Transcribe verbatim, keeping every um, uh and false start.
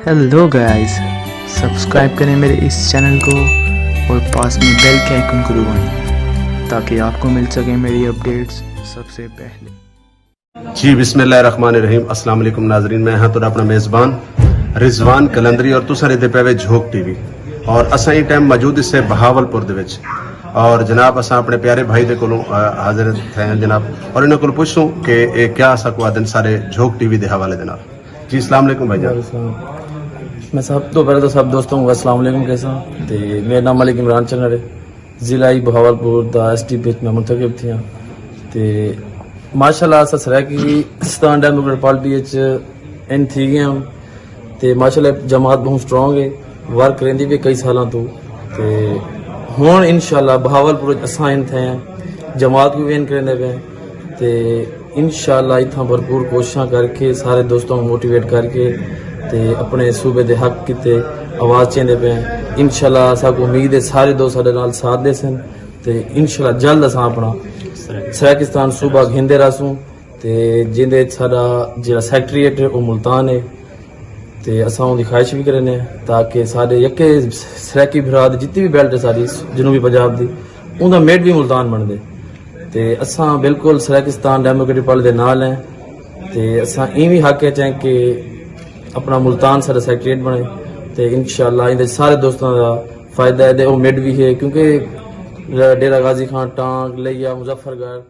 ہیلو گائز، سبسکرائب کریں میرے اس چینل کو اور پاس میں بیل کے آئیکن کو دبائیں تاکہ آپ کو مل سکیں میری اپڈیٹس سب سے پہلے۔ جی، بسم اللہ الرحمن الرحیم۔ السلام علیکم ناظرین، میں ہاں تہاڈا اپنا میزبان رضوان قلندری اور تساں ݙیہدے پئے وے جھوک ٹی وی۔ اور اساں ایں ٹائم موجود اسے بہاول پور دے وچ، اور جناب اساں اپنے پیارے بھائی دے کولوں، آ، حاضر تھئے ہیں جناب، اور انہاں کولوں پچھسوں کہ اے کیا اساں کوں آہدن سارے جھوک ٹی وی دے حوالے دے نال۔ جی، السلام علیکم بھائی جان۔ میں سب تو پہلے تو سب دوستوں کو السلام علیکم کہساں۔ تے میرا نام ملک عمران چنر ہے۔ ضلع بہاول پور دا ایس ڈی پی اچ میں منتخب تھیاں۔ تے ماشاءاللہ اساں سرائیکی ستان ڈیموکریٹ پارٹی اچ ان تھی گئے ہوں۔ تے ماشاءاللہ جماعت بہت سٹرانگ ہے، ورک کریندی پئی کئی سالاں توں۔ تے ہن انشاءاللہ بہاول پور اچ اساں ان تھے ہیں، جماعت بھی وین کریندے پئے ہیں۔ تے انشاءاللہ اتھاں بھرپور کوششاں کر کے سارے دوستاں کو موٹیویٹ کر کے تے اپنے صوبے دے حق کیتے آواز چیندے پئے ہیں۔ انشاءاللہ اساں کو امید ہے سارے دوست ساڈے نال ساتھ دے سن۔ تے انشاءاللہ جلد اساں اپنا سرائیکستان صوبہ گھندے رہسوں۔ تے جیندے اچ ساڈا جیڑا سیکریٹریٹ ہے او ملتان ہے۔ تے اساں اوندی خواہش بھی کرینے ہیں تاکہ ساڈے یکے سرائیکی بھرا دی جتنی بھی بیلٹ ہے ساری جنوبی پنجاب دی، اوندا میڈ بھی ملتان بنڑدے۔ تے اساں بالکل سرائیکستان ڈیموکریٹک پارٹی دے نال ہیں۔ تے اساں ایویں حق اچ ہیں کہ اپنا ملتان ساڈا سیکریٹریٹ بنے۔ تے انشاءاللہ ایندے سارے دوستاں دا فائدہ ہے۔ تے او میڈ بھی ہے کیونکہ ڈیرہ غازی خان، ٹانک، لیا، مظفر گڑھ،